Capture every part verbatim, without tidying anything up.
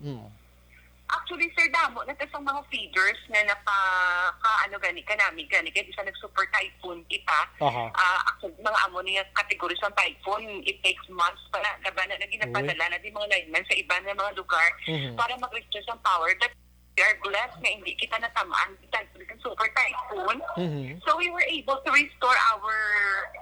Hmm. Actually, sir, damo na ta sa mga feeders nga napa ka ano gani kanami gani kay bisan nag super typhoon kita. Aha. Ah, actually, mga amo ni nga category sa typhoon, it takes months pa na laban na lagi Uy. Napadala na di mga linemen sa iban nga mga lugar Mhm. para mag-restore sa power. But we are blessed nga hindi kita natamaan sa super typhoon. Mhm. So we were able to restore our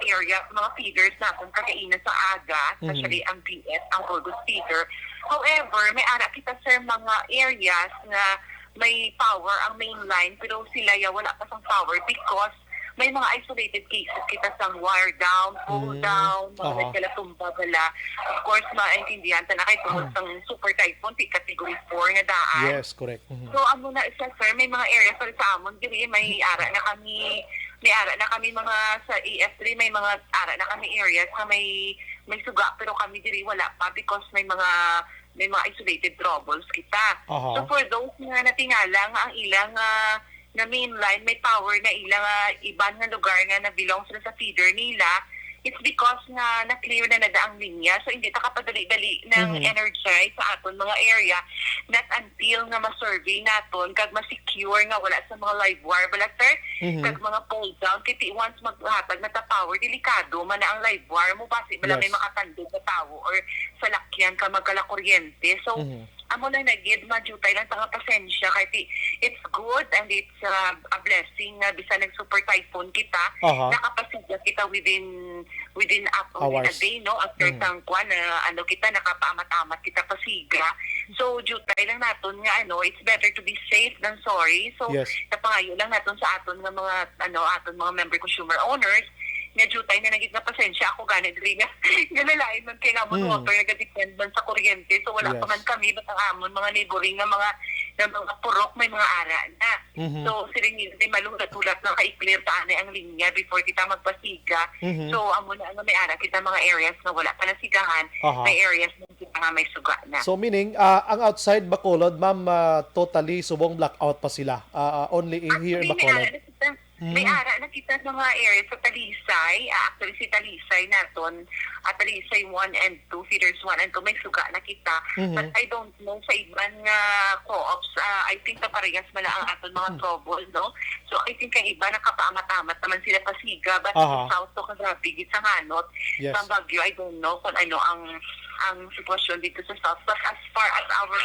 area, mga feeders natin kagaina sa aga, especially Mhm. ang B S, ang Burgos feeder. However, may ara kita, sir, mga areas nga may power ang main line, pero sila ya wala pa sang power because may mga isolated cases kita sang wire down, pole Mm. down, mga Aha. nagkalatumba bala. Of course, maintindihan ta na kay tungod sang super typhoon, ti category four nga daan. Yes, correct. Mhm. So, amo na siya, sir. May mga areas pa sa amon diri, may ara na kami, may ara na kami mga sa A F three, may mga ara na kami areas na may may suga, pero kami diri wala pa because may mga may mga isolated troubles kita. Aha. So, for those nga natingala nga ang ilang ah, nga main line may power na ilang ah, iban nga lugar nga na-belong sila sa feeder nila, it's because nga na-clear na nada ang linya. So, hindi ta kapadali-dali nang Mhm. energize sa aton mga area, not until nga ma-survey naton kag ma-secure nga wala sa mga live wire bala, sir, Mhm. kag mga pole down. Kay ti once maghatag na ta power, delikado man na ang live wire mo, basi bala may Yes. makatandog na tawo or salakyan ka magkalakuryente. So, Mhm. amo lang na gid, madutay lang ta nga pasensya kay ti it's good and it's uh, a blessing nga bisan nag super typhoon kita, Aha. nakapasiga kita within within up within a Hours. day, no, after Mm. sang kwan na ano kita, nakapaamat-amat kita pasiga. So, dutay lang naton nga ano, it's better to be safe than sorry. So, Yes. napangayo lang naton sa aton nga mga ano, aton mga member consumer owners nga dutay na nagit nga pasensya ako gani diri nga nga lalain man kay amon Mm. water nagadepend man sa kuryente, so wala pa Yes. man kami, but ang amon mga neighboring nga mga nga mga purok may mga ara na. Mhm. So, siling nila, di malulat-ulat lang ka-clear ta anay ang linya before kita magpasiga. Mhm. So, amo na nga may ara kita mga areas nga wala pa nasigahan, Aha. may areas na kita nga may suga na. So, meaning, ah, ang outside Bacolod, ma'am, ah, totally subong blackout pa sila. Ah, ah, only in here in Actually, may ara Bacolod. na kita. May Mm. ara na kita sa mga areas sa Talisay. Ah, actually, si Talisay naton, ah, Talisay one and two, feeders one and two, may suga na kita. Mhm. But I don't know sa iban nga co-ops. Ah, I think sa parehas man ang aton mga Hmm. trouble, no? So, I think ang iba nakapaamat-amat naman sila pasiga, but Aha. sa South to kagabi, gid sa Hanot, Yes. sa Baguio, I don't know kung ano ang ang sitwasyon dito sa South. But as far as our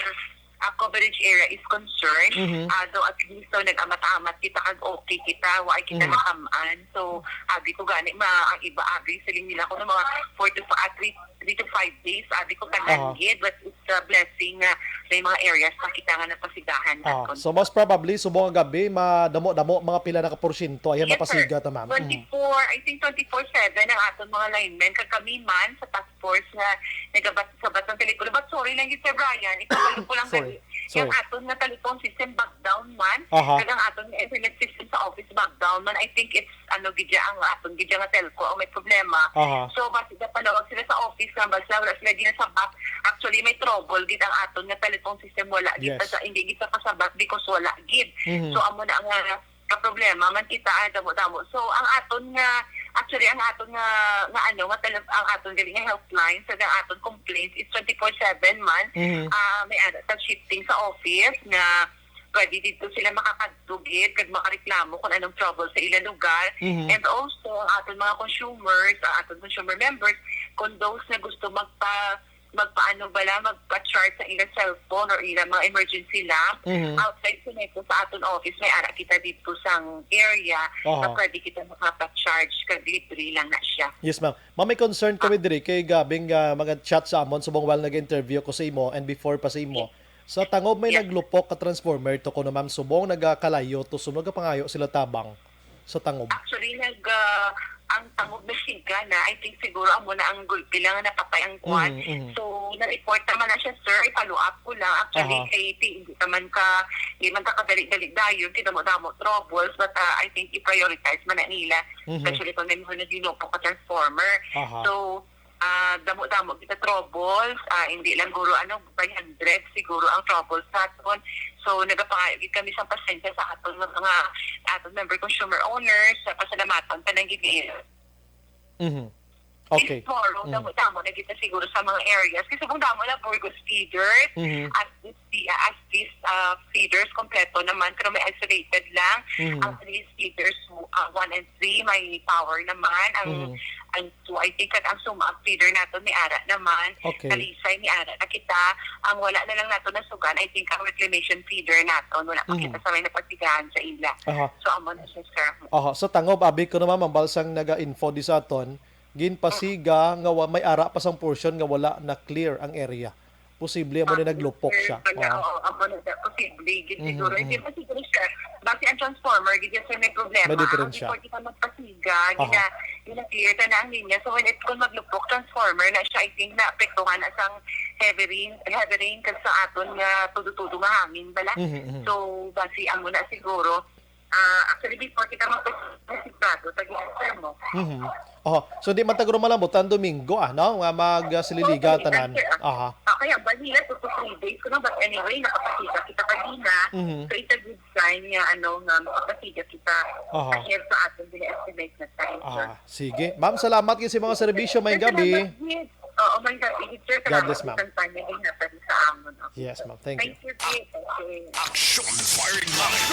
uh, coverage area is concerned, Mhm. ah, though at least so, nag-amat-amat kita kag okay kita, wa kita Mhm. nakaman. So, abi ko gani, ma, ang iba abi, siling nila ko mga four to five, three, three to five days, abi ko tanan Aha. gid, but it's a blessing nga may mga areas pa kita nga napasigahan Ah, naton. so most probably subong nga gabi madamo-damo mga pila na ka porsyento ayan Yes, mapasiga sir. ta, ma'am. Mm. Twenty-four, I think twenty-four seven ang aton mga linemen kag kami man sa task force nga nagabat sa batang telepono. But sorry lang gid, Sir Brian, ipabalo ko lang Sorry. kay ang Sorry. aton nga telephone system back down man, Aha. kag ang aton nga internet system sa office back down man. I think it's ano gid ang aton gid nga telco ang may problema. Aha. So, basi na panawag sila sa office nga basta wala sila ginasabat. Actually, may trouble gid ang aton nga telephone system, wala gid Yes. sa, hindi gid sa pasabat because wala gid. Mhm. So, amo na nga ka problema man kita, ah, damo-damo. So, ang aton nga, actually, ang aton nga, nga ano, nga tele-, ang aton gali nga helpline, so ang aton complaint is twenty-four seven man. Mhm. Ah, may ara sa shifting sa office nga pwede dito sila makakadto gid kag makareklamo kung anong trouble sa ilang lugar. Mhm. And also, ang aton mga consumers, ang aton consumer members, kung those na gusto magpa magpaano bala, magpa-charge sa ilang cellphone or ilang mga emergency lamp, Mhm. outside sa neto sa aton office, may ara kita dito sang area Aha. na pwede kita makapa-charge kag libre lang na siya. Yes, ma'am. Ma'am, may concern kami diri kay gabing ah, mga chat sa amon subong while nag-interview ko sa imo and before pa sa imo. Sa Tangob may Yes. naglupok ka transformer to kuno, ma'am, subong nagakalayo to, subong nagapangayo sila tabang sa Tangob. Actually, nag ah, ang Tangob nasiga na, I think siguro amo na ang gulpi lang nga napatay ang kwan. Mhm, mhm. So, na-report naman na siya, sir. I-follow up ko lang. Actually, Aha. kay ti-, hindi naman ka, hindi man ka kadali-dali dayon, kay damo-damo troubles, but ah, I think i-prioritize man na nila. Mhm. Especially kung may mga naglupok ka transformer. Aha. So, ah, damo-damo kita troubles. Ah, hindi lang guro ano, five hundred siguro ang troubles naton. So, nagapangayo gid kami sa pasensya sa aton nga mga aton member consumer owners. Sa pasalamatan pa nang gid nila. Mhm. Okay. Tomorrow, Mm. damo-damo na kita siguro sa mga areas. Kasi kung damo na Burgos feeders, Mhm. at this ah, feeders kompleto naman, pero may isolated lang. Mhm. Ang three feeders, ah, one and three, may power naman. Ang, Mhm. ang two, I think, kag ang suma, ang feeder naton may ara naman. Okay. Talisay, may ara na kita. Ang wala na lang naton nasugan, I think, ang reclamation feeder naton. Wala pa Mhm. kita sa may napasigahan sa ila. Aha. So, amo na siya, sir. Aha. So, tangob, abi ko naman, Ma'am Bal, sang naga-info di sa aton, ginpasiga nga wa-, may ara pa sang portion nga wala na clear ang area. Posible amo ni naglupok siya. Wala, Oo. oo, amo na siya. Posible, gid Mhm, siguro. Hindi mhm. pa siguro siya. Basi ang transformer, gid siya may problema. May diferensya. Ang before kita magpasiga, Aha. gina-, gina-clear ka na ang linya. So, when it, kung maglupok transformer na siya, I think na apektuhan na sang heavy rain, heavy rain kag sa aton nga tudo-tudo nga hangin bala. Mhm, mhm. So, basi amo na siguro. Ah, actually, before kita magpasiga, sigurado sa ginaster mo. Mhm. Oh, so di man tagro malambot ang Domingo, ah, no? Nga mag, ah, sililiga Okay, tanan. answer, ah. Aha. Ah, kaya ba nila two to three days ko na, but anyway, nakapasiga kita kanina. Mhm. So, it's a good sign nga, ano, nga makapasiga kita Aha. ahead sa aton gina-estimate na time. Aha. Sige. Ma'am, salamat kayo sa mga serbisyo. May Yes, gabi. salamat, Jed. Oo, may gabi, Jed. God bless, Salamat ma'am. sa time nga ginhatag sa amon. Okay. Yes, ma'am. Thank you. Thank you, Jed. Okay. Action Firing Line.